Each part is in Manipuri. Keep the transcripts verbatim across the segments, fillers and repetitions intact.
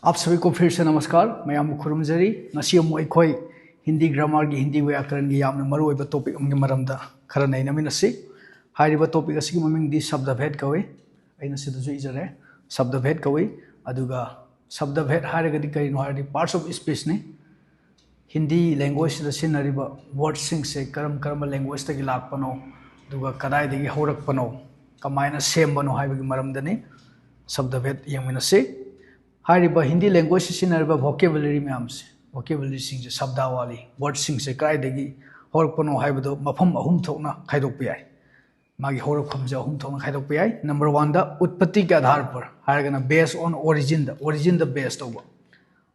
आप सभी को फिर से नमस्कार, ꯃꯌꯥꯝꯕꯨ ꯈꯨꯔꯨꯝꯖꯔꯤ꯫ ꯉꯁꯤ ꯑꯃꯨꯛ ꯑꯩꯈꯣꯏ ꯍꯤꯟꯗꯤ ꯒ꯭ꯔꯥꯃꯥꯔꯒꯤ, ꯍꯤꯟꯗꯤ ꯋ꯭ꯌꯥꯀꯔꯟꯒꯤ ꯌꯥꯝꯅ ꯃꯔꯨꯑꯣꯏꯕ ꯇꯣꯄꯤꯛ ꯑꯃꯒꯤ ꯃꯔꯝꯗ ꯈꯔ ꯅꯩꯅꯃꯤꯟꯅꯁꯤ꯫ ꯍꯥꯏꯔꯤꯕ ꯇꯣꯄꯤꯛ ꯑꯁꯤꯒꯤ ꯃꯃꯤꯡꯗꯤ ꯁꯕꯗ ꯚꯦꯗ ꯀꯧꯏ꯫ ꯑꯩꯅ ꯁꯤꯗꯁꯨ ꯏꯖꯔꯦ, ꯁꯕꯗ ꯚꯦꯗ ꯀꯧꯏ꯫ ꯑꯗꯨꯒ ꯁꯕꯗ ꯚꯦꯗ ꯍꯥꯏꯔꯒꯗꯤ ꯀꯔꯤꯅꯣ ꯍꯥꯏꯔꯗꯤ, ꯄꯥꯔꯠꯁ ꯑꯣꯐ ꯁ꯭ꯄꯤꯁꯅꯤ꯫ ꯍꯤꯟꯗꯤ ꯂꯦꯡꯒ꯭ꯋꯦꯖꯁꯤꯗ ꯁꯤꯖꯤꯟꯅꯔꯤꯕ ꯋꯥꯔꯗꯁꯤꯡꯁꯦ ꯀꯔꯝ ꯀꯔꯝꯕ ꯂꯦꯡꯒ꯭ꯋꯦꯖꯇꯒꯤ ꯂꯥꯛꯄꯅꯣ, ꯑꯗꯨꯒ ꯀꯗꯥꯏꯗꯒꯤ ꯍꯧꯔꯛꯄꯅꯣ, ꯀꯃꯥꯏꯅ ꯁꯦꯝꯕꯅꯣ ꯍꯥꯏꯕꯒꯤ ꯃꯔꯝꯗꯅꯤ꯫ ꯁꯕꯗ ꯚꯦꯗ ꯌꯦꯡꯃꯤꯟꯅꯁꯤ꯫ ꯍꯥꯏꯔꯤꯕ ꯍꯤꯟꯗꯤ ꯂꯦꯡꯒ꯭ꯋꯦꯖꯁꯤ ꯁꯤꯖꯤꯟꯅꯔꯤꯕ ꯚꯣꯀꯦꯕꯨꯂꯔꯤ ꯃꯌꯥꯝꯁꯦ, ꯚꯣꯀꯦꯕꯨꯂꯔꯤꯁꯤꯡꯁꯦ, ꯁꯕꯗꯥꯋꯥꯂꯤ, ꯋꯥꯔꯗꯁꯤꯡꯁꯦ ꯀꯗꯥꯏꯗꯒꯤ ꯍꯧꯔꯛꯄꯅꯣ ꯍꯥꯏꯕꯗꯣ ꯃꯐꯝ ꯑꯍꯨꯝ ꯊꯣꯛꯅ ꯈꯥꯏꯗꯣꯛꯄ ꯌꯥꯏ꯫ ꯃꯥꯒꯤ ꯍꯧꯔꯛꯐꯝꯁꯦ ꯑꯍꯨꯝ ꯊꯣꯛꯅ ꯈꯥꯏꯗꯣꯛꯄ ꯌꯥꯏ꯫ ꯅꯝꯕꯔ ꯋꯥꯟꯗ ꯎꯠꯄꯇꯤ ꯀꯦ ꯑꯙꯥꯔ ꯄꯔ ꯍꯥꯏꯔꯒꯅ ꯕꯦꯁ ꯑꯣꯟ ꯑꯣꯔꯤꯖꯤꯟꯗ, ꯑꯣꯔꯤꯖꯤꯟꯗ ꯕꯦꯁ ꯇꯧꯕ,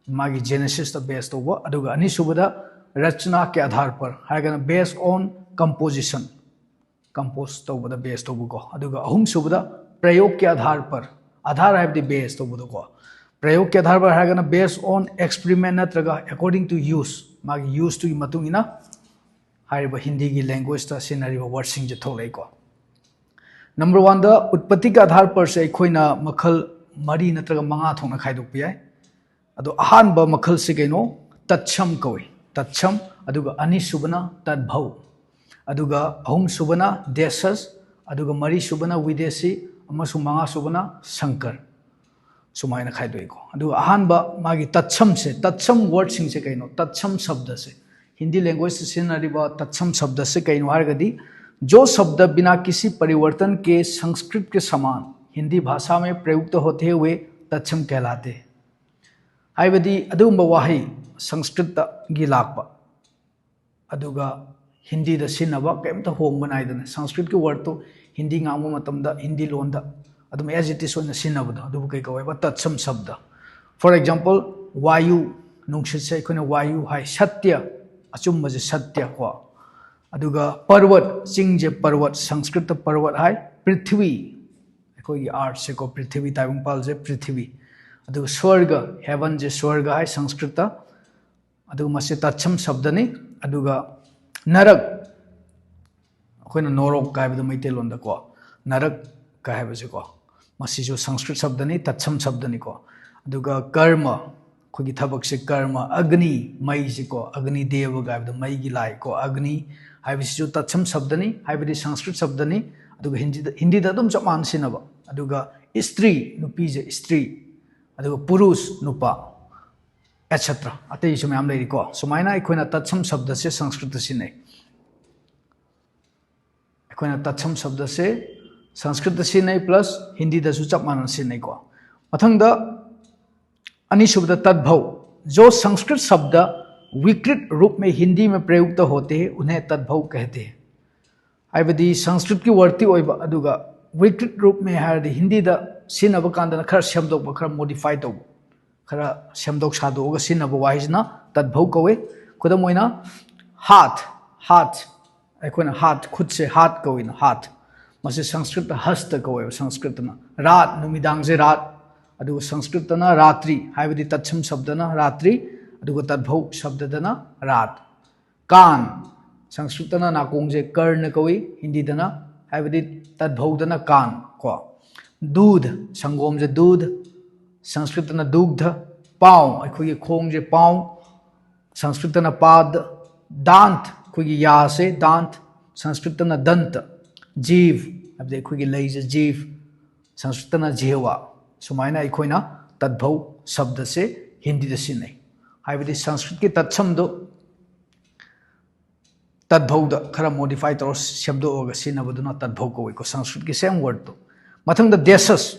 ꯃꯥꯒꯤ ꯖꯦꯅꯦꯁꯤꯁꯇ ꯕꯦꯁ ꯇꯧꯕ꯫ ꯑꯗꯨꯒ ꯑꯅꯤꯁꯨꯕꯗ ꯔꯆꯅꯥ ꯀꯦ ꯑꯙꯥꯔ ꯄꯔ ꯍꯥꯏꯔꯒꯅ ꯕꯦꯁ ꯑꯣꯟ ꯀꯝꯄꯣꯖꯤꯁꯟ, ꯀꯝꯄꯣꯖ ꯇꯧꯕꯗ ꯕꯦꯁ ꯇꯧꯕꯀꯣ꯫ ꯑꯗꯨꯒ ꯑꯍꯨꯝꯁꯨꯕꯗ ꯄ꯭ꯔꯌꯣꯒ ꯀꯦ ꯑꯙꯥꯔ ꯄꯔ, ꯑꯙꯥꯔ ꯍꯥꯏꯕꯗꯤ ꯕꯦꯁ ꯇꯧꯕꯗꯀꯣ꯫ ꯄ꯭ꯔꯌꯣꯒ ꯀꯦ ꯑꯙꯥꯔ ꯄꯔ ꯍꯥꯏꯔꯒꯅ ꯕꯦꯁ ꯑꯣꯟ ꯑꯦꯛꯁꯄꯔꯤꯃꯦꯟ ꯅꯠꯇ꯭ꯔꯒ ꯑꯦꯀꯣꯔꯗꯤꯡ ꯇꯨ ꯌꯨꯁ, ꯃꯥꯒꯤ ꯌꯨꯁꯇꯨꯒꯤ ꯃꯇꯨꯡ ꯏꯟꯅ ꯍꯥꯏꯔꯤꯕ ꯍꯤꯟꯗꯤꯒꯤ ꯂꯦꯡꯒ꯭ꯋꯦꯖꯇ ꯁꯤꯖꯤꯟꯅꯔꯤꯕ ꯋꯥꯔꯗꯁꯤꯡꯁꯦ ꯊꯣꯛꯂꯛꯏꯀꯣ꯫ ꯅꯝꯕꯔ ꯋꯥꯟꯗ ꯎꯠꯄꯇꯤ ꯀꯦ ꯑꯙꯥꯔ ꯄꯔꯁꯦ ꯑꯩꯈꯣꯏꯅ ꯃꯈꯜ ꯃꯔꯤ ꯅꯠꯇ꯭ꯔꯒ ꯃꯉꯥ ꯊꯣꯛꯅ ꯈꯥꯏꯗꯣꯛꯄ ꯌꯥꯏ꯫ ꯑꯗꯣ ꯑꯍꯥꯟꯕ ꯃꯈꯜꯁꯦ ꯀꯩꯅꯣ? ꯇꯠꯁꯝ ꯀꯧꯏ, ꯇꯠꯁꯝ꯫ ꯑꯗꯨꯒ ꯑꯅꯤꯁꯨꯕꯅ ꯇꯠꯚꯧ, ꯑꯗꯨꯒ ꯑꯍꯨꯝꯁꯨꯕꯅ ꯗꯦꯁꯁ, ꯑꯗꯨꯒ ꯃꯔꯤꯁꯨꯕꯅ ꯋꯤꯗꯦꯁꯤ, ꯑꯃꯁꯨꯡ ꯃꯉꯥꯁꯨꯕꯅ ꯁꯪꯀꯔ꯫ ꯁꯨꯃꯥꯏꯅ ꯈꯥꯏꯗꯣꯛꯏꯀꯣ꯫ ꯑꯗꯨꯒ ꯑꯍꯥꯟꯕ ꯃꯥꯒꯤ ꯇꯠꯁꯝꯁꯦ, ꯇꯠꯁꯝ ꯋꯥꯔꯗꯁꯤꯡꯁꯦ ꯀꯩꯅꯣ? ꯇꯠꯁꯝ ꯁꯕꯗꯁꯦ, ꯍꯤꯟꯗꯤ ꯂꯦꯡꯒ꯭ꯋꯦꯖꯇ ꯁꯤꯖꯤꯟꯅꯔꯤꯕ ꯇꯠꯁꯝ ꯁꯕꯗꯁꯦ ꯀꯩꯅꯣ ꯍꯥꯏꯔꯒꯗꯤ, "जो शब्द बिना किसी परिवर्तन के संस्कृत के समान हिंदी भाषा में प्रयुक्त होते हुए तत्सम कहलाते हैं"꯫ ꯍꯥꯏꯕꯗꯤ ꯑꯗꯨꯒꯨꯝꯕ ꯋꯥꯍꯩ ꯁꯪꯁꯀ꯭ꯔꯤꯠꯇꯒꯤ ꯂꯥꯛꯄ, ꯑꯗꯨꯒ ꯍꯤꯟꯗꯤꯗ ꯁꯤꯖꯤꯟꯅꯕ ꯀꯩꯝꯇ ꯍꯣꯡꯕ ꯅꯥꯏꯗꯅ, ꯁꯪꯁꯀ꯭ꯔꯤꯠꯀꯤ ꯋꯥꯔꯗꯇꯨ ꯍꯤꯟꯗꯤ ꯉꯥꯡꯕ ꯃꯇꯝꯗ ꯍꯤꯟꯗꯤ ꯂꯣꯟꯗ ꯑꯗꯨꯝ as it is ꯑꯣꯏꯅ ꯁꯤꯖꯤꯟꯅꯕꯗꯣ, ꯑꯗꯨꯕꯨ ꯀꯩ ꯀꯧꯋꯦꯕ? ꯇꯠꯁꯝ ꯁꯕꯗ꯫ For example, ꯋꯥꯌꯨ, ꯅꯨꯡꯁꯤꯠꯁꯦ ꯑꯩꯈꯣꯏꯅ ꯋꯥꯌꯨ ꯍꯥꯏ꯫ ꯁꯇ꯭ꯌ, ꯑꯆꯨꯝꯕꯁꯦ ꯁꯇ꯭ꯌ ꯀꯣ꯫ ꯑꯗꯨꯒ ꯄꯔꯕꯠ, ꯆꯤꯡꯁꯦ ꯄꯔꯕꯠ, ꯁꯪꯁꯀ꯭ꯔꯤꯠꯇ ꯄꯔꯕꯠ ꯍꯥꯏ꯫ ꯄ꯭ꯔꯤꯊꯤꯕꯤ, ꯑꯩꯈꯣꯏꯒꯤ ꯑꯥꯔꯊꯁꯦꯀꯣ, ꯄ꯭ꯔꯤꯊꯤꯕꯤ, ꯇꯥꯏꯕꯪꯄꯥꯜꯁꯦ ꯄ꯭ꯔꯤꯊꯤꯕꯤ꯫ ꯑꯗꯨꯒ ꯁ꯭ꯋꯔꯒ, ꯍꯦꯕꯟꯁꯦ ꯁ꯭ꯋꯔꯒ ꯍꯥꯏ ꯁꯪꯁꯀ꯭ꯔꯤꯠꯇ꯫ ꯑꯗꯨꯒ ꯃꯁꯤ ꯇꯠꯁꯝ ꯁꯕꯗꯅꯤ꯫ ꯑꯗꯨꯒ ꯅꯔꯛ, ꯑꯩꯈꯣꯏꯅ ꯅꯣꯔꯣꯛ ꯀꯥꯏꯕꯗꯣ ꯃꯩꯇꯩꯂꯣꯟꯗꯀꯣ, ꯅꯔꯛ ꯀꯥꯏ ꯍꯥꯏꯕꯁꯦꯀꯣ, ꯃꯁꯤꯁꯨ ꯁꯪꯁꯀ꯭ꯔꯤꯠ ꯁꯕꯗꯅꯤ, ꯇꯠꯁꯝ ꯁꯕꯗꯅꯤꯀꯣ꯫ ꯑꯗꯨꯒ ꯀꯔꯃ, ꯑꯩꯈꯣꯏꯒꯤ ꯊꯕꯛꯁꯦ ꯀꯔꯃ꯫ ꯑꯒꯅꯤ, ꯃꯩꯁꯤꯀꯣ, ꯑꯒꯅꯤ ꯗꯦꯕꯒ ꯍꯥꯏꯕꯗꯣ ꯃꯩꯒꯤ ꯂꯥꯏꯀꯣ꯫ ꯑꯒꯅꯤ ꯍꯥꯏꯕꯁꯤꯁꯨ ꯇꯠꯁꯝ ꯁꯕꯗꯅꯤ, ꯍꯥꯏꯕꯗꯤ ꯁꯪꯁꯀ꯭ꯔꯤꯠ ꯁꯕꯗꯅꯤ꯫ ꯑꯗꯨꯒ ꯍꯤꯟꯗꯤꯗ, ꯍꯤꯟꯗꯤꯗ ꯑꯗꯨꯝ ꯆꯞ ꯃꯥꯟꯅ ꯁꯤꯖꯤꯟꯅꯕ꯫ ꯑꯗꯨꯒ ꯏꯁꯇ꯭ꯔꯤ, ꯅꯨꯄꯤꯁꯦ ꯏꯁꯇ꯭ꯔꯤ꯫ ꯑꯗꯨꯒ ꯄꯨꯔꯨꯁ, ꯅꯨꯄꯥ, ꯑꯦꯠꯁꯦꯇ꯭ꯔꯥ꯫ ꯑꯇꯩꯁꯨ ꯃꯌꯥꯝ ꯂꯩꯔꯤꯀꯣ꯫ ꯁꯨꯃꯥꯏꯅ ꯑꯩꯈꯣꯏꯅ ꯇꯠꯁꯝ ꯁꯕꯗꯁꯦ ꯁꯪꯁꯀ꯭ꯔꯤꯠꯇ ꯁꯤꯖꯤꯟꯅꯩ꯫ ꯑꯩꯈꯣꯏꯅ ꯇꯠꯁꯝ ꯁꯕꯗꯁꯦ ꯁꯪꯁꯀ꯭ꯔꯤꯠꯇ ꯁꯤꯖꯤꯟꯅꯩ, ꯄ꯭ꯂꯁ ꯍꯤꯟꯗꯤꯗꯁꯨ ꯆꯞ ꯃꯥꯟꯅꯅ ꯁꯤꯖꯤꯟꯅꯩꯀꯣ꯫ ꯃꯊꯪꯗ ꯑꯅꯤꯁꯨꯕꯗ ꯇꯠꯚꯧ꯫ जो संस्कृत शब्द विकृत रूप में हिंदी में प्रयुक्त होते हैं, उन्हें तद्भव कहते हैं꯫ ꯍꯥꯏꯕꯗꯤ ꯁꯪꯁꯀ꯭ꯔꯤꯠꯀꯤ ꯋꯥꯔꯗꯇꯤ ꯑꯣꯏꯕ, ꯑꯗꯨꯒ ꯋꯤꯀ꯭ꯔꯤꯠ ꯔꯨꯞꯃꯦ ꯍꯥꯏꯔꯗꯤ ꯍꯤꯟꯗꯤꯗ ꯁꯤꯖꯤꯟꯅꯕ ꯀꯥꯟꯗꯅ ꯈꯔ ꯁꯦꯝꯗꯣꯛꯄ, ꯈꯔ ꯃꯣꯗꯤꯐꯥꯏ ꯇꯧꯕ, ꯈꯔ ꯁꯦꯝꯗꯣꯛ ꯁꯥꯗꯣꯛꯑꯒ ꯁꯤꯖꯤꯟꯅꯕ ꯋꯥꯍꯩꯁꯤꯅ ꯇꯠꯚꯧ ꯀꯧꯋꯤ꯫ ꯈꯨꯗꯝ ꯑꯣꯏꯅ, ꯍꯥꯠ, ꯍꯥꯠ, ꯑꯩꯈꯣꯏꯅ ꯍꯥꯠ, ꯈꯨꯠꯁꯦ ꯍꯥꯠ ꯀꯧꯋꯤꯅ, ꯍꯥꯠ꯫ ꯃꯁꯤ ꯁꯪꯁꯀ꯭ꯔꯤꯠꯇ ꯍꯁꯇ ꯀꯧꯋꯦꯕ, ꯁꯪꯁꯀ꯭ꯔꯤꯠꯇꯅ꯫ ꯔꯥꯠ, ꯅꯨꯃꯤꯗꯥꯡꯁꯦ ꯔꯥꯠ, ꯑꯗꯨꯒ ꯁꯪꯁꯀ꯭ꯔꯤꯠꯇꯅ ꯔꯥꯇ꯭ꯔꯤ, ꯍꯥꯏꯕꯗꯤ ꯇꯠꯁꯝ ꯁꯕꯗꯅ ꯔꯥꯇ꯭ꯔꯤ, ꯑꯗꯨꯒ ꯇꯠꯚꯧ ꯁꯕꯗꯗꯅ ꯔꯥꯠ꯫ ꯀꯥꯟ, ꯁꯪꯁꯀ꯭ꯔꯤꯠꯇꯅ ꯅꯥꯀꯣꯡꯁꯦ ꯀꯔꯅ ꯀꯧꯏ, ꯍꯤꯟꯗꯤꯗꯅ, ꯍꯥꯏꯕꯗꯤ ꯇꯠꯚꯧꯗꯅ ꯀꯥꯟ ꯀꯣ꯫ ꯗꯨꯙ, ꯁꯪꯒꯣꯝꯁꯦ ꯗꯨꯙ, ꯁꯪꯁꯀ꯭ꯔꯤꯠꯇꯅ ꯗꯨꯒꯙ꯫ ꯄꯥꯎ, ꯑꯩꯈꯣꯏꯒꯤ ꯈꯣꯡꯁꯦ ꯄꯥꯎ, ꯁꯪꯁꯀ꯭ꯔꯤꯠꯇꯅ ꯄꯥꯗ꯫ ꯗꯥꯟꯠ, ꯑꯩꯈꯣꯏꯒꯤ ꯌꯥꯁꯦ ꯗꯥꯟꯠ, ꯁꯪꯁꯀ꯭ꯔꯤꯠꯇꯅ ꯗꯟꯇ꯫ ꯖꯤꯚ, ꯍꯥꯏꯕꯗꯤ ꯑꯩꯈꯣꯏꯒꯤ ꯂꯩꯁꯦ ꯖꯤꯚ, ꯁꯪꯁꯀ꯭ꯔꯤꯠꯇꯅ ꯖꯤꯍꯋꯥ꯫ ꯁꯨꯃꯥꯏꯅ ꯑꯩꯈꯣꯏꯅ ꯇꯠꯚꯧ ꯁꯕꯗꯁꯦ ꯍꯤꯟꯗꯤꯗ ꯁꯤꯖꯤꯟꯅꯩ꯫ ꯍꯥꯏꯕꯗꯤ ꯁꯪꯁꯀ꯭ꯔꯤꯠꯀꯤ ꯇꯠꯁꯝꯗꯣ ꯇꯠꯚꯧꯗ ꯈꯔ ꯃꯣꯗꯤꯐꯥꯏ ꯇꯧꯔ ꯁꯦꯝꯗꯣꯛꯑꯒ ꯁꯤꯖꯤꯟꯅꯕꯗꯨꯅ ꯇꯠꯚꯧ ꯀꯧꯏꯀꯣ, ꯁꯪꯁꯀ꯭ꯔꯤꯠꯀꯤ ꯁꯦꯝ ꯋꯥꯔꯗꯇꯣ꯫ ꯃꯊꯪꯗ ꯗꯦꯁꯁ꯫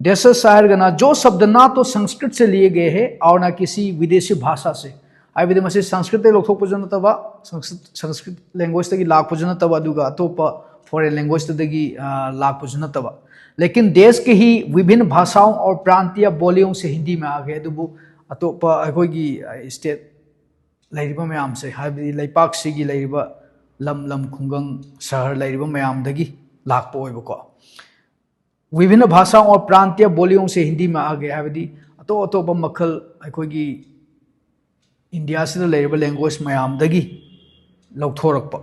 ꯗꯦꯁꯁ ꯍꯥꯏꯔꯒꯅ जो शब्द ना तो संस्कृत से लिए गए हैं और ना किसी विदेशी भाषा से, ꯍꯥꯏꯕꯗꯤ ꯃꯁꯤ ꯁꯪꯁꯀ꯭ꯔꯤꯠꯇꯒꯤ ꯂꯧꯊꯣꯛꯄꯁꯨ ꯅꯠꯇꯕ, ꯁꯪꯁꯀ꯭ꯔꯤꯠ, ꯁꯪꯁꯀ꯭ꯔꯤꯠ ꯂꯦꯡꯒ꯭ꯋꯦꯖꯇꯒꯤ ꯂꯥꯛꯄꯁꯨ ꯅꯠꯇꯕ, ꯑꯗꯨꯒ ꯑꯇꯣꯞꯄ ꯐꯣꯔꯦꯟ ꯂꯦꯡꯒ꯭ꯋꯦꯖꯇꯗꯒꯤ, ꯑ, ꯂꯥꯛꯄꯁꯨ ꯅꯠꯇꯕ, लेकिन देश के ही विभिन्न भाषाओं और प्रांतीय बोलियों से हिंदी में आ गए, ꯑꯗꯨꯕꯨ ꯑꯇꯣꯞꯄ ꯑꯩꯈꯣꯏꯒꯤ, ꯑ, ꯁ꯭ꯇꯦꯠ ꯂꯩꯔꯤꯕ ꯃꯌꯥꯝꯁꯦ, ꯍꯥꯏꯕꯗꯤ ꯂꯩꯄꯥꯛꯁꯤꯒꯤ ꯂꯩꯔꯤꯕ ꯂꯝ, ꯂꯝ, ꯈꯨꯡꯒꯪ, ꯁꯍꯔ ꯂꯩꯔꯤꯕ ꯃꯌꯥꯝꯗꯒꯤ ꯂꯥꯛꯄ ꯑꯣꯏꯕꯀꯣ꯫ विभिन्न भाषाओं और प्रांतीय बोलियों से हिंदी में आ गए, ꯍꯥꯏꯕꯗꯤ ꯑꯇꯣꯞ ꯑꯇꯣꯞꯄ ꯃꯈꯜ, ꯑꯩꯈꯣꯏꯒꯤ ꯏꯟꯗꯤꯌꯥꯁꯤꯗ ꯂꯩꯔꯤꯕ ꯂꯦꯡꯒ꯭ꯋꯦꯖ ꯃꯌꯥꯝꯗꯒꯤ ꯂꯧꯊꯣꯔꯛꯄ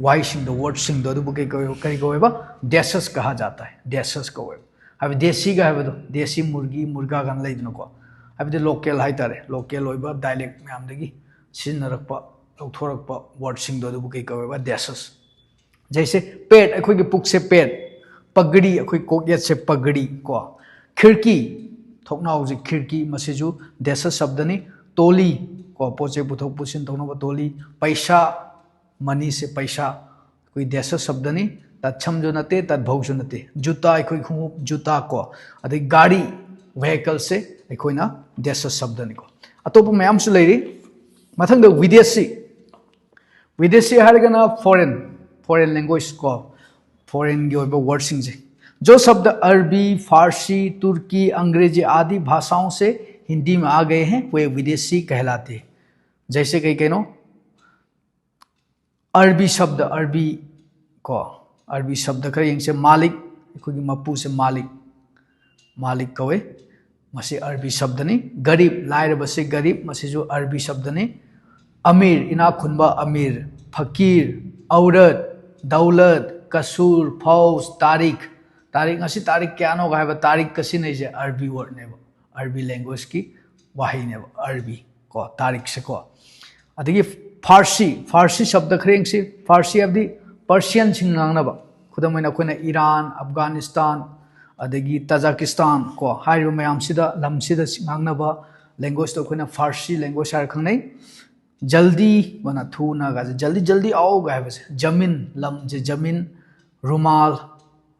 ꯋꯥꯍꯩꯁꯤꯡꯗꯣ, ꯋꯥꯔꯗꯁꯤꯡꯗꯣ, ꯑꯗꯨꯕꯨ ꯀꯩ ꯀꯧꯋꯦ, ꯀꯔꯤ ꯀꯧꯋꯦꯕ? ꯗꯦꯁꯁ ꯀꯍꯥ ꯖꯥꯇꯥ ꯍꯦ, ꯗꯦꯁꯁ ꯀꯧꯋꯦꯕ꯫ ꯍꯥꯏꯕꯗꯤ ꯗꯦꯁꯤꯒ ꯍꯥꯏꯕꯗꯣ, ꯗꯦꯁꯤ ꯃꯨꯔꯒꯤ, ꯃꯨꯔꯒꯥꯒꯅ ꯂꯩꯗꯅꯀꯣ꯫ ꯍꯥꯏꯕꯗꯤ ꯂꯣꯀꯦꯜ ꯍꯥꯏꯇꯥꯔꯦ, ꯂꯣꯀꯦꯜ ꯑꯣꯏꯕ ꯗꯥꯏꯂꯦꯛ ꯃꯌꯥꯝꯗꯒꯤ ꯁꯤꯖꯤꯟꯅꯔꯛꯄ, ꯂꯧꯊꯣꯔꯛꯄ ꯋꯥꯔꯗꯁꯤꯡꯗꯣ ꯑꯗꯨꯕꯨ ꯀꯩ ꯀꯧꯋꯦꯕ? ꯗꯦꯁꯁ꯫ ꯖꯩꯁꯦ ꯄꯦꯠ, ꯑꯩꯈꯣꯏꯒꯤ ꯄꯨꯛꯁꯦ ꯄꯦꯠ, ꯄꯒꯔꯤ, ꯑꯩꯈꯣꯏ ꯀꯣꯛ ꯌꯦꯠꯁꯦ ꯄꯒꯔꯤ ꯀꯣ꯫ ꯈꯤꯔꯀꯤ, ꯊꯣꯡꯅꯥꯎꯁꯦ ꯈꯤꯔꯀꯤ, ꯃꯁꯤꯁꯨ ꯗꯦꯁꯁ ꯁꯕꯗꯅꯤ꯫ ꯇꯣꯂꯤ ꯀꯣ, ꯄꯣꯠ ꯆꯩ ꯄꯨꯊꯣꯛ ꯄꯨꯁꯤꯟ ꯇꯧꯅꯕ ꯇꯣꯂꯤ꯫ ꯄꯩꯁꯥ, ꯃꯅꯤꯁꯦ ꯄꯩꯁꯥ, ꯑꯩꯈꯣꯏ ꯗꯦꯁꯁ ꯁꯕꯗꯅꯤ꯫ ꯇꯠꯁꯝꯁꯨ ꯅꯠꯇꯦ, ꯇꯠꯚꯧꯁꯨ ꯅꯠꯇꯦ꯫ ꯖꯨꯇꯥ, ꯑꯩꯈꯣꯏ ꯈꯣꯡꯎꯞ, ꯖꯨꯇꯥ ꯀꯣ꯫ ꯑꯗꯩ ꯒꯥꯔꯤ, ꯚꯦꯍꯤꯀꯜꯁꯦ ꯑꯩꯈꯣꯏꯅ ꯗꯦꯁꯁ ꯁꯕꯗꯅꯤꯀꯣ꯫ ꯑꯇꯣꯞꯄ ꯃꯌꯥꯝꯁꯨ ꯂꯩꯔꯤ꯫ ꯃꯊꯪꯗ ꯋꯤꯗꯦꯁꯤ꯫ ꯋꯤꯗꯦꯁꯤ ꯍꯥꯏꯔꯒꯅ ꯐꯣꯔꯦꯟ, ꯐꯣꯔꯦꯟ ꯂꯦꯡꯒ꯭ꯋꯦꯖ ꯀꯣ, ꯐꯣꯔꯦꯟꯒꯤ ꯑꯣꯏꯕ ꯋꯥꯔꯗꯁꯤꯡꯁꯦ꯫ जो शब्द अरबी, फारसी, तुर्की, अंग्रेजी आदि भाषाओं से हिंदी में आ गए हैं, वे विदेशी कहलाते हैं। जैसे ꯀꯩ ꯀꯩꯅꯣ? ꯑꯔꯕꯤ ꯁꯕꯗ, ꯑꯔꯕꯤ ꯀꯣ, ꯑꯔꯕꯤ ꯁꯕꯗ ꯈꯔ ꯌꯦꯡꯁꯦ꯫ ꯃꯥꯂꯤꯛ, ꯑꯩꯈꯣꯏꯒꯤ ꯃꯄꯨꯁꯦ ꯃꯥꯂꯤꯛ, ꯃꯥꯂꯤꯛ ꯀꯧꯋꯦ꯫ ꯃꯁꯤ ꯑꯔꯕꯤ ꯁꯕꯗꯅꯤ꯫ ꯒꯔꯤꯕ, ꯂꯥꯏꯔꯕꯁꯤ ꯒꯔꯤꯕ, ꯃꯁꯤꯁꯨ ꯑꯔꯕꯤ ꯁꯕꯗꯅꯤ꯫ ꯑꯃꯤꯔ, ꯏꯅꯥꯛ ꯈꯨꯟꯕ ꯑꯃꯤꯔ꯫ ꯐꯀꯤꯔ, ꯑꯧꯔꯠ, ꯗꯧꯂꯠ, ꯀꯁꯨꯔ, ꯐꯧꯖ, ꯇꯥꯔꯤꯈ꯫ ꯇꯥꯔꯤꯈ, ꯉꯁꯤ ꯇꯥꯔꯤꯈ ꯀꯌꯥꯅꯣꯒ ꯍꯥꯏꯕ ꯇꯥꯔꯤꯈꯀ ꯁꯤꯖꯤꯟꯅꯩꯁꯦ ꯑꯔꯕꯤ ꯋꯥꯔꯗꯅꯦꯕ, ꯑꯔꯕꯤ ꯂꯦꯡꯒ꯭ꯋꯦꯖꯀꯤ ꯋꯥꯍꯩꯅꯦꯕ, ꯑꯔꯕꯤ ꯀꯣ, ꯇꯥꯔꯤꯈꯁꯦ ꯀꯣ꯫ ꯑꯗꯒꯤ ꯐꯥꯔꯁꯤ, ꯐꯥꯔꯁꯤ ꯁꯕꯗ ꯈꯔ ꯌꯦꯡꯁꯤ꯫ ꯐꯥꯔꯁꯤ ꯍꯥꯏꯕꯗꯤ ꯄꯔꯁꯤꯌꯟꯁꯤꯡ ꯉꯥꯡꯅꯕ꯫ ꯈꯨꯗꯝ ꯑꯣꯏꯅ ꯑꯩꯈꯣꯏꯅ ꯏꯔꯥꯟ, ꯑꯐꯒꯥꯅꯤꯁꯇꯥꯟ, ꯑꯗꯒꯤ ꯇꯥꯖꯥꯀꯤꯁꯇꯥꯟ ꯀꯣ, ꯍꯥꯏꯔꯤꯕ ꯃꯌꯥꯝꯁꯤꯗ, ꯂꯝꯁꯤꯗ ꯉꯥꯡꯅꯕ ꯂꯦꯡꯒ꯭ꯋꯦꯖꯇꯣ ꯑꯩꯈꯣꯏꯅ ꯐꯥꯔꯁꯤ ꯂꯦꯡꯒ꯭ꯋꯦꯖ ꯍꯥꯏꯔ ꯈꯪꯅꯩ꯫ ꯖꯜꯗꯤ, ꯃꯥꯅ ꯊꯨꯅ ꯒꯥꯏꯁꯦ, ꯖꯜꯗꯤ ꯖꯜꯗꯤ ꯑꯥꯎ ꯒꯥꯏ ꯍꯥꯏꯕꯁꯦ, ꯖꯃꯤꯟ, ꯂꯝꯁꯦ ꯖꯃꯤꯟ꯫ ꯔꯨꯃꯥꯜ,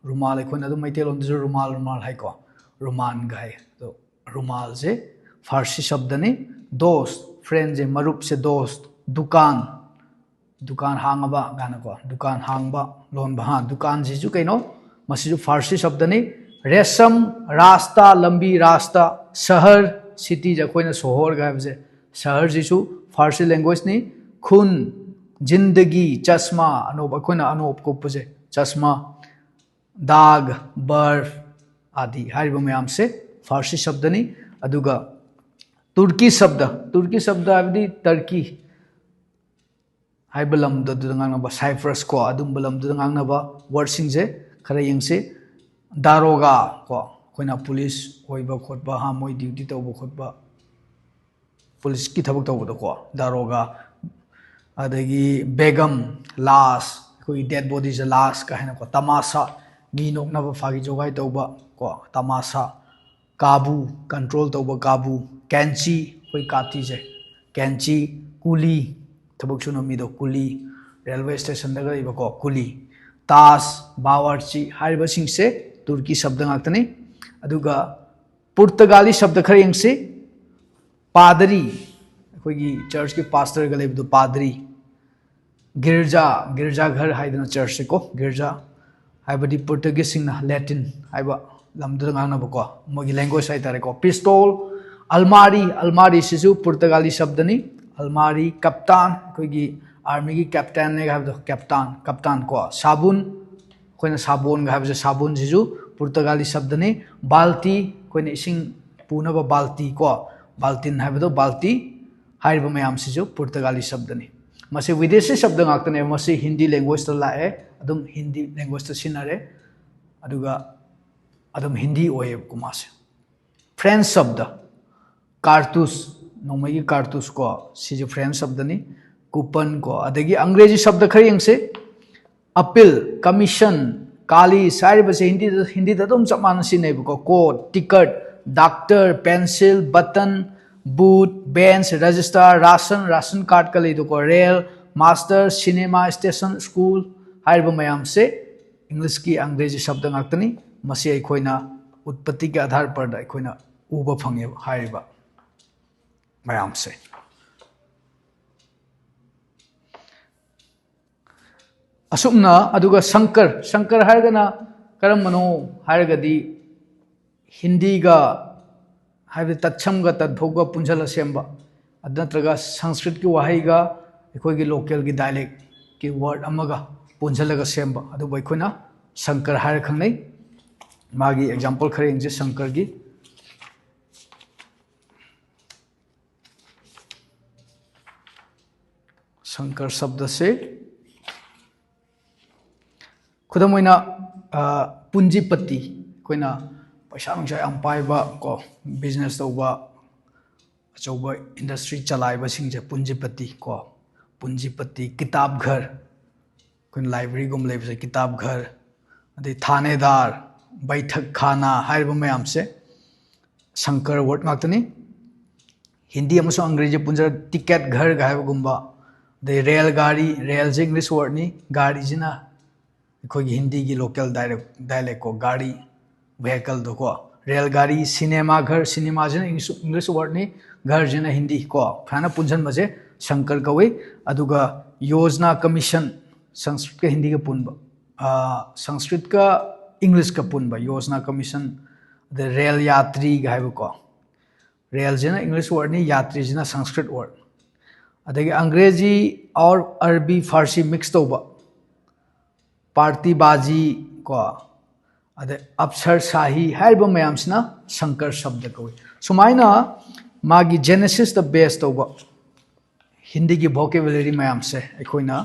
ꯔꯨꯃꯥꯜ ꯑꯩꯈꯣꯏꯅ ꯑꯗꯨꯝ ꯃꯩꯇꯩꯂꯣꯟꯗꯁꯨ ꯔꯨꯃꯥꯜ, ꯔꯨꯃꯥꯜ ꯍꯥꯏꯀꯣ, ꯔꯨꯃꯥꯟ ꯒꯥꯏ꯫ ꯑꯗꯣ ꯔꯨꯃꯥꯜꯁꯦ ꯐꯥꯔꯁꯤ ꯁꯕꯗꯅꯤ꯫ ꯗꯣꯁ, ꯐ꯭ꯔꯦꯟꯁꯦ, ꯃꯔꯨꯞꯁꯦ ꯗꯣꯁ꯫ ꯗꯨꯀꯥꯟ, ꯗꯨꯀꯥꯟ ꯍꯥꯡꯉꯕ ꯀꯥꯏꯅꯀꯣ, ꯗꯨꯀꯥꯟ ꯍꯥꯡꯕ, ꯂꯣꯟꯕ꯫ ꯍꯥ, ꯗꯨꯀꯥꯟꯁꯤꯁꯨ ꯀꯩꯅꯣ? ꯃꯁꯤꯁꯨ ꯐꯥꯔꯁꯤ ꯁꯕꯗꯅꯤ꯫ ꯔꯦꯁꯝ, ꯔꯥꯁꯇꯥ, ꯂꯝꯕꯤ, ꯔꯥꯁꯇꯥ꯫ ꯁꯍꯔ, ꯁꯤꯇꯤꯁꯦ ꯑꯩꯈꯣꯏꯅ ꯁꯣꯍꯣꯔꯒ ꯍꯥꯏꯕꯁꯦ, ꯁꯍꯔꯁꯤꯁꯨ ꯐꯥꯔꯁꯤ ꯂꯦꯡꯒ꯭ꯋꯦꯖꯅꯤ꯫ ꯈꯨꯟ, ꯖꯤꯟꯗꯒꯤ, ꯆꯁꯃꯥ, ꯑꯅꯣꯞ, ꯑꯩꯈꯣꯏꯅ ꯑꯅꯣꯞ ꯀꯨꯞꯄꯁꯦ ꯆꯁꯃꯥ꯫ ꯗꯥꯒ, ꯕꯔꯐ ꯑꯥꯗꯤ ꯍꯥꯏꯔꯤꯕ ꯃꯌꯥꯝꯁꯦ ꯐꯥꯔꯁꯤ ꯁꯕꯗꯅꯤ꯫ ꯑꯗꯨꯒ ꯇꯨꯔꯀꯤ ꯁꯕꯗ, ꯇꯨꯔꯀꯤ ꯁꯕꯗ ꯍꯥꯏꯕꯗꯤ ꯇꯔꯀꯤ ꯍꯥꯏꯕ ꯂꯝꯗꯨꯗ ꯉꯥꯡꯅꯕ, ꯁꯥꯏꯄ꯭ꯔꯁ ꯀꯣ, ꯑꯗꯨꯝꯕ ꯂꯝꯗꯨꯗ ꯉꯥꯡꯅꯕ ꯋꯥꯔꯗꯁꯤꯡꯁꯦ ꯈꯔ ꯌꯦꯡꯁꯤ꯫ ꯗꯥꯔꯣꯒꯥ ꯀꯣ, ꯑꯩꯈꯣꯏꯅ ꯄꯨꯂꯤꯁ ꯑꯣꯏꯕ ꯈꯣꯠꯄ, ꯍꯥ, ꯃꯣꯏ ꯗ꯭ꯌꯨꯇꯤ ꯇꯧꯕ ꯈꯣꯠꯄ, ꯄꯨꯂꯤꯁꯀꯤ ꯊꯕꯛ ꯇꯧꯕꯗꯣꯀꯣ, ꯗꯥꯔꯣꯒꯥ꯫ ꯑꯗꯒꯤ ꯕꯦꯒꯝ, ꯂꯥꯁ, ꯑꯩꯈꯣꯏꯒꯤ ꯗꯦꯠ ꯕꯣꯗꯤꯁꯦ ꯂꯥꯁ ꯀꯥꯏꯅꯀꯣ, ꯇꯃꯥꯁꯥ, ꯃꯤ ꯅꯣꯛꯅꯕ ꯐꯥꯒꯤ ꯖꯣꯒꯥꯏ ꯇꯧꯕ ꯀꯣ, ꯇꯃꯥꯁꯥ꯫ ꯀꯥꯕꯨ, ꯀꯟꯇ꯭ꯔꯣꯜ ꯇꯧꯕ ꯀꯥꯕꯨ꯫ ꯀꯦꯟꯆꯤ, ꯑꯩꯈꯣꯏ ꯀꯥꯇꯤꯁꯦ꯫ ꯀꯦꯟꯆꯤ꯫ ꯀꯨꯂꯤ, ꯊꯕꯛ ꯁꯨꯅꯕ ꯃꯤꯗꯣ ꯀꯨꯂꯤ꯫ ꯔꯦꯜꯋꯦ ꯁ꯭ꯇꯦꯁꯟꯗꯒ ꯂꯩꯕꯀꯣ, ꯀꯨꯂꯤ꯫ ꯇꯥꯖ, ꯕꯥꯋꯔꯆꯤ ꯍꯥꯏꯔꯤꯕꯁꯤꯡꯁꯦ ꯇꯨꯔꯀꯤ ꯁꯕꯗ ꯉꯥꯛꯇꯅꯤ꯫ ꯑꯗꯨꯒ ꯄꯨꯔꯇꯒꯥꯂꯤ ꯁꯕꯗ ꯈꯔ ꯌꯦꯡꯁꯤ꯫ ꯄꯥꯗꯔꯤ, ꯑꯩꯈꯣꯏꯒꯤ ꯆꯔꯆꯀꯤ ꯄꯥꯁꯇꯔꯒ ꯂꯩꯕꯗꯣ ꯄꯥꯗꯔꯤ꯫ ꯒꯤꯔꯖꯥ, ꯒꯤꯔꯖꯥ ꯘꯔ ꯍꯥꯏꯗꯅ ꯆꯔꯆꯁꯦꯀꯣ, ꯒꯤꯔꯖꯥ ꯍꯥꯏꯕꯗꯤ ꯄꯣꯔꯇꯨꯒꯤꯖꯁꯤꯡꯅ ꯂꯦꯇꯤꯟ ꯍꯥꯏꯕ ꯂꯝꯗꯨꯗ ꯉꯥꯡꯅꯕꯀꯣ, ꯃꯣꯏꯒꯤ ꯂꯦꯡꯒ꯭ꯋꯦꯖ ꯍꯥꯏꯇꯥꯔꯦꯀꯣ꯫ ꯄꯤꯁꯇꯣꯜ, ꯑꯜꯃꯥꯔꯤ, ꯑꯜꯃꯥꯔꯤꯁꯤꯁꯨ ꯄꯨꯔꯇꯒꯥꯂꯤ ꯁꯕꯗꯅꯤ꯫ ꯑꯜꯃꯥꯔꯤ꯫ ꯀꯞꯇꯥꯟ, ꯑꯩꯈꯣꯏꯒꯤ ꯑꯥꯔꯃꯤꯒꯤ ꯀꯦꯞꯇꯦꯟꯅꯦꯒ ꯍꯥꯏꯕꯗꯣ, ꯀꯦꯞꯇꯥꯟ, ꯀꯞꯇꯥꯟ ꯀꯣ꯫ ꯁꯥꯕꯨꯟ, ꯑꯩꯈꯣꯏꯅ ꯁꯥꯕꯣꯟꯒ ꯍꯥꯏꯕꯁꯦ, ꯁꯥꯕꯣꯟꯁꯤꯁꯨ ꯄꯨꯔꯇꯒꯥꯂꯤ ꯁꯕꯗꯅꯤ꯫ ꯕꯥꯜꯇꯤ, ꯑꯩꯈꯣꯏꯅ ꯏꯁꯤꯡ ꯄꯨꯅꯕ ꯕꯥꯜꯇꯤ ꯀꯣ, ꯕꯥꯜꯇꯤꯟ ꯍꯥꯏꯕꯗꯣ, ꯕꯥꯜꯇꯤ ꯍꯥꯏꯔꯤꯕ ꯃꯌꯥꯝꯁꯤꯁꯨ ꯄꯨꯔꯇꯒꯥꯂꯤ ꯁꯕꯗꯅꯤ꯫ ꯃꯁꯤ ꯋꯤꯗꯦꯁꯤ ꯁꯕꯗ ꯉꯥꯛꯇꯅꯦꯕ, ꯃꯁꯤ ꯍꯤꯟꯗꯤ ꯂꯦꯡꯒ꯭ꯋꯦꯖꯇ ꯂꯥꯛꯑꯦ, ꯑꯗꯨꯝ ꯍꯤꯟꯗꯤ ꯂꯦꯡꯒ꯭ꯋꯦꯖꯇ ꯁꯤꯖꯤꯟꯅꯔꯦ, ꯑꯗꯨꯒ ꯑꯗꯨꯝ ꯍꯤꯟꯗꯤ ꯑꯣꯏꯌꯦꯕꯀꯣ ꯃꯥꯁꯦ꯫ ꯐ꯭ꯔꯦꯟꯁ ꯁꯕꯗ, ꯀꯥꯔꯇꯨꯁ, ꯅꯣꯡꯃꯩꯒꯤ ꯀꯥꯔꯇꯨꯁ ꯀꯣ, ꯁꯤꯁꯦ ꯐ꯭ꯔꯦꯟꯁ ꯁꯕꯗꯅꯤ꯫ ꯀꯨꯄꯟ ꯀꯣ, ꯑꯗꯒꯤ ꯑꯪꯒ꯭ꯔꯦꯖꯤ ꯁꯕꯗ ꯈꯔ ꯌꯦꯡꯁꯦ꯫ ꯑꯄꯤꯜ, ꯀꯃꯤꯁꯟ, ꯀꯥꯂꯤꯁ ꯍꯥꯏꯔꯤꯕꯁꯦ ꯍꯤꯟꯗꯤꯗ, ꯍꯤꯟꯗꯤꯗ ꯑꯗꯨꯝ ꯆꯞ ꯃꯥꯟꯅ ꯁꯤꯖꯤꯟꯅꯩꯕꯀꯣ꯫ Coat, ticket, doctor, pencil, button, boot, bench, register, ration, ration ꯀꯥꯔꯠꯀ ꯂꯩꯗꯣꯀꯣ, rail, master, cinema, station, school ꯍꯥꯏꯔꯤꯕ ꯃꯌꯥꯝꯁꯦ ꯏꯪꯂꯤꯁꯀꯤ ꯑꯪꯒ꯭ꯔꯦꯖꯤ ꯁꯕꯗ ꯉꯥꯛꯇꯅꯤ꯫ ꯃꯁꯤ ꯑꯩꯈꯣꯏꯅ ꯎꯠꯄꯇꯤꯒꯤ ꯑꯥꯙꯥꯔ ꯄꯔꯗ ꯑꯩꯈꯣꯏꯅ ꯎꯕ ꯐꯪꯉꯦꯕ ꯍꯥꯏꯔꯤꯕ ꯃꯌꯥꯝꯁꯦ꯫ ꯑꯁꯨꯝꯅ, ꯑꯗꯨꯒ ꯁꯪꯀꯔ, ꯁꯪꯀꯔ ꯍꯥꯏꯔꯒꯅ ꯀꯔꯝꯕꯅꯣ ꯍꯥꯏꯔꯒꯗꯤ ꯍꯤꯟꯗꯤꯒ, ꯍꯥꯏꯕꯗꯤ ꯇꯠꯁꯝꯒ ꯇꯠꯚꯧꯒ ꯄꯨꯟꯁꯤꯜꯂ ꯁꯦꯝꯕ, ꯑꯗꯨ ꯅꯠꯇ꯭ꯔꯒ ꯁꯪꯁꯀ꯭ꯔꯤꯠꯀꯤ ꯋꯥꯍꯩꯒ ꯑꯩꯈꯣꯏꯒꯤ ꯂꯣꯀꯦꯜꯒꯤ ꯗꯥꯏꯂꯦꯛꯀꯤ ꯋꯥꯔꯗ ꯑꯃꯒ ꯄꯨꯟꯁꯤꯜꯂꯒ ꯁꯦꯝꯕ, ꯑꯗꯨꯕꯨ ꯑꯩꯈꯣꯏꯅ ꯁꯪꯀꯔ ꯍꯥꯏꯔ ꯈꯪꯅꯩ꯫ ꯃꯥꯒꯤ ꯑꯦꯛꯖꯥꯝꯄꯜ ꯈꯔ ꯌꯦꯡꯁꯦ ꯁꯪꯀꯔꯒꯤ꯫ ꯁꯪꯀꯔ ꯁꯕꯗꯁꯦ ꯈꯨꯗꯝ ꯑꯣꯏꯅ, ꯑ, ꯄꯨꯟꯖꯤꯄꯇꯤ, ꯑꯩꯈꯣꯏꯅ ꯄꯩꯁꯥ ꯅꯨꯡꯁꯥ ꯌꯥꯝ ꯄꯥꯏꯕ ꯀꯣ, ꯕꯤꯖꯤꯅꯦꯁ ꯇꯧꯕ, ꯑꯆꯧꯕ ꯏꯟꯗꯁꯇ꯭ꯔꯤ ꯆꯂꯥꯏꯕꯁꯤꯡꯁꯦ ꯄꯨꯟꯖꯤꯄꯇꯤ ꯀꯣ, ꯄꯨꯟꯖꯤꯄꯇꯤ, ꯀꯤꯇꯥꯕ ꯘꯔ, ꯑꯩꯈꯣꯏꯅ ꯂꯥꯏꯕ꯭ꯔꯦꯔꯤꯒꯨꯝꯕ ꯂꯩꯕꯁꯦ ꯀꯤꯇꯥꯕ ꯘꯔ, ꯑꯗꯩ ꯊꯥꯅꯦꯗꯥꯔ, ꯕꯩꯊꯛ ꯈꯥꯅꯥ ꯍꯥꯏꯔꯤꯕ ꯃꯌꯥꯝꯁꯦ ꯁꯪꯀꯔ ꯋꯥꯔꯗ ꯉꯥꯛꯇꯅꯤ꯫ ꯍꯤꯟꯗꯤ ꯑꯃꯁꯨꯡ ꯑꯪꯒ꯭ꯔꯦꯖꯤ ꯄꯨꯟꯖꯔ ꯇꯤꯀꯦꯠ ꯘꯔꯒ ꯍꯥꯏꯕꯒꯨꯝꯕ, ꯑꯗꯩ ꯔꯦꯜ ꯒꯥꯔꯤ, ꯔꯦꯜꯁꯦ ꯏꯪꯂꯤꯁ ꯋꯥꯔꯗꯅꯤ, ꯒꯥꯔꯤꯁꯤꯅ ꯑꯩꯈꯣꯏꯒꯤ ꯍꯤꯟꯗꯤꯒꯤ ꯂꯣꯀꯦꯜ ꯗꯥꯏꯂꯦꯛ ꯗꯥꯏꯂꯦꯛ ꯀꯣ, ꯒꯥꯔꯤ, ꯚꯦꯍꯤꯀꯜꯗꯣ ꯀꯣ꯫ ꯔꯦꯜ ꯒꯥꯔꯤ, ꯁꯤꯅꯦꯃꯥ ꯘꯔ, ꯁꯤꯅꯦꯃꯥꯁꯤꯅ ꯏꯪꯂꯤꯁ ꯏꯪꯂꯤꯁ ꯋꯥꯔꯗꯅꯤ, ꯘꯔꯁꯤꯅ ꯍꯤꯟꯗꯤ ꯀꯣ꯫ ꯁꯨꯃꯥꯏꯅ ꯄꯨꯟꯁꯤꯟꯕꯁꯦ ꯁꯪꯀꯔ ꯀꯧꯏ꯫ ꯑꯗꯨꯒ ꯌꯣꯖꯅꯥ ꯀꯃꯤꯁꯟ, ꯁꯪꯁꯀ꯭ꯔꯤꯠꯀ ꯍꯤꯟꯗꯤꯒ ꯄꯨꯟꯕ, ꯑꯥ, ꯁꯪꯁꯀ꯭ꯔꯤꯠꯀ ꯏꯪꯂꯤꯁꯀ ꯄꯨꯟꯕ ꯌꯣꯖꯅꯥ ꯀꯃꯤꯁꯟ, ꯑꯗꯩ ꯔꯦꯜ ꯌꯥꯇ꯭ꯔꯤꯒ ꯍꯥꯏꯕꯀꯣ꯫ ꯔꯦꯜꯁꯤꯅ ꯏꯪꯂꯤꯁ ꯋꯥꯔꯗꯅꯤ, ꯌꯥꯇ꯭ꯔꯤꯁꯤꯅ ꯁꯪꯁꯀ꯭ꯔꯤꯠ ꯋꯥꯔꯗ꯫ ꯑꯗꯒꯤ ꯑꯪꯒ꯭ꯔꯦꯖꯤ ꯑꯣꯔ ꯑꯔꯕꯤ ꯐꯥꯔꯁꯤ ꯃꯤꯛꯁ ꯇꯧꯕ, ꯄꯥꯔꯇꯤ ꯕꯥꯖꯤ ꯀꯣ, ꯑꯗꯩ ꯑꯞꯁꯔ ꯁꯥꯍꯤ ꯍꯥꯏꯔꯤꯕ ꯃꯌꯥꯝꯁꯤꯅ ꯁꯪꯀꯔ ꯁꯕꯗ ꯀꯧꯏ꯫ ꯁꯨꯃꯥꯏꯅ ꯃꯥꯒꯤ ꯖꯦꯅꯦꯁꯤꯁꯇ ꯕꯦꯁ ꯇꯧꯕ ꯍꯤꯟꯗꯤꯒꯤ ꯚꯣꯀꯦꯕꯨꯂꯔꯤ ꯃꯌꯥꯝꯁꯦ ꯑꯩꯈꯣꯏꯅ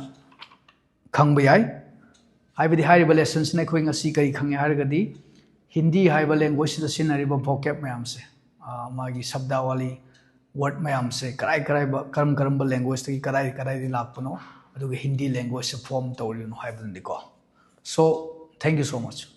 ꯈꯪꯕ ꯌꯥꯏ꯫ ꯍꯥꯏꯕꯗꯤ ꯍꯥꯏꯔꯤꯕ ꯂꯦꯁꯟꯁꯤꯅ ꯑꯩꯈꯣꯏ ꯉꯁꯤ ꯀꯔꯤ ꯈꯪꯉꯦ ꯍꯥꯏꯔꯒꯗꯤ, ꯍꯤꯟꯗꯤ ꯍꯥꯏꯕ ꯂꯦꯡꯒ꯭ꯋꯦꯖꯁꯤꯗ ꯁꯤꯖꯤꯟꯅꯔꯤꯕ ꯚꯣꯀꯦꯕ ꯃꯌꯥꯝꯁꯦ, ꯑ, ꯃꯥꯒꯤ ꯁꯕꯗꯥꯋꯥꯂꯤ ꯋꯥꯔꯗ ꯃꯌꯥꯝꯁꯦ ꯀꯔꯥꯏ ꯀꯔꯥꯏꯕ, ꯀꯔꯝ ꯀꯔꯝꯕ ꯂꯦꯡꯒ꯭ꯋꯦꯖꯇꯒꯤ ꯀꯗꯥꯏ ꯀꯗꯥꯏꯗꯒꯤ ꯂꯥꯛꯄꯅꯣ, ꯑꯗꯨꯒ ꯍꯤꯟꯗꯤ ꯂꯦꯡꯒ꯭ꯋꯦꯖꯁꯦ ꯐꯣꯔꯝ ꯇꯧꯔꯤꯕꯅꯣ ꯍꯥꯏꯕꯗꯨꯅꯤꯀꯣ꯫ So, thank you so much.